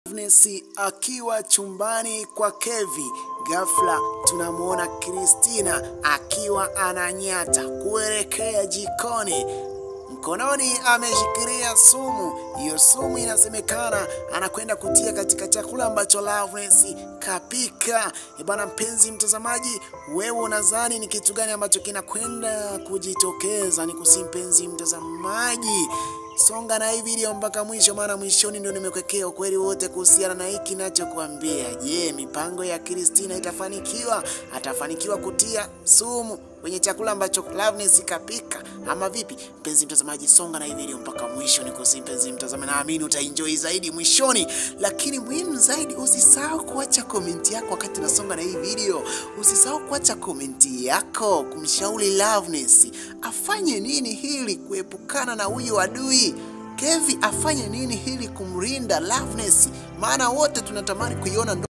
Loveness akiwa chumbani kwa Kevi, ghafla tunamuona Christina akiwa ananyata kuelekea jikoni. Mkononi ameshikilia sumu. Hiyo sumu inasemekana anakwenda kutia katika chakula ambacho Loveness kapika. Bwana mpenzi mtazamaji, wewe unadhani ni kitu gani ambacho kinakwenda kujitokeza? Nikusihi mpenzi mtazamaji, songa na hii video mpaka mwisho, maana mwishoni ndio nimekuwekea ukweli wote kuhusiana na hiki ninachokuambia. Je, mipango ya Christina itafanikiwa? Atafanikiwa kutia sumu kwenye chakula ambacho Loveness kapika ama vipi? Mpenzi mtazamaji, songa na hii video mpaka mwisho, nikusihi mpenzi mtazamaji, naamini utaenjoy zaidi mwishoni. Lakini muhimu zaidi, usisahau kuacha comment yako wakati unasonga na hii video. Usisahau kuacha comment yako kumshauri Loveness afanye nini hili kuepukana na huyu adui. Kevi afanye nini hili kumrinda Loveness, maana wote tunatamani kuiona